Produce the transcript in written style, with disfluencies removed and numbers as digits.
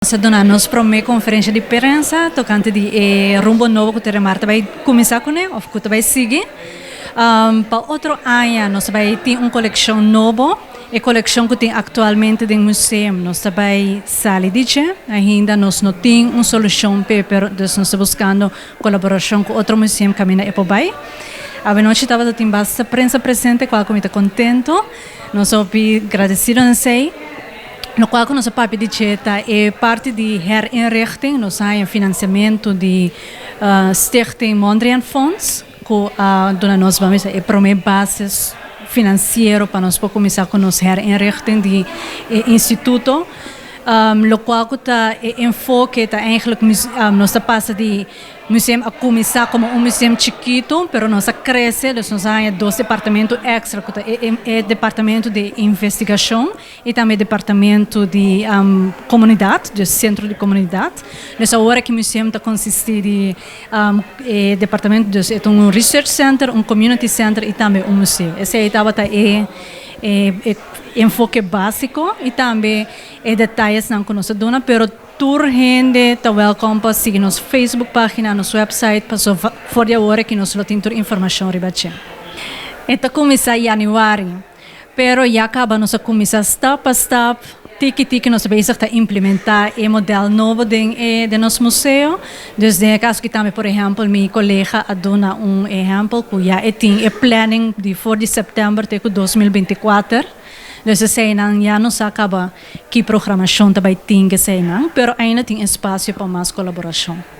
Nos a duna nos prome conferencia di prensa tocante di e rumbo nobo cu Teremar ta bay cuminsa cune of cu ta bay sigui. Pa otro aña nos ta bay tin un coleccion nobo. E coleccion cu tin actualmente den museum nos ta bay sali di dje. Ainda nos no tin un solucion p'e, pero dus nos ta buscando colaboracion cu otro museum caminda e por bay. Awenochi tabata tin basta prensa presente, cual cu mi ta contento. Nos hopi gradecido na esey. Locual cu nos a papia di dje ta e parti di herinrichting. Nos a haña financiamento di Stichting Mondriaan Fonds cu a duna nos, ban bisa, e prome basis financiero pa nos por cuminsa cu nos herinrichting di e instituto. Locual cu ta e enfoke ta eigenlijk nos ta pasa di museum a cuminsa como un museum chikito, pero nos a crece, dus nos a haña dos departamento extra cu ta e departamento di investigacion y tambe departamento di comunidad, dus centro di comunidad. Dus awor aki museum ta consisti di e departamento, dus e ta un research center, un community center y tambe un museo. Esey tabata e enfoke basico y tambe e detayesnan cu nos a duna, pero tur hende ta welcome pa sigui nos Facebook pagina, nos website, paso for di awor aki nos lo tin tur informacion riba dje. E ta cuminsa januari, pero ya caba nos a cuminsa stap pa stap, tiki tiki nos ta bezig ta implementa e model nobo den nos museo. Dus den e caso aki tambe, por ehempel, mi colega a duna un ehempel cu ya e tin e planning di for di september te cu 2024. Dus eseynan ya nos a caba ki programacion ta bay tin eseynan, pero ainda tin espacio pa mas colaboracion.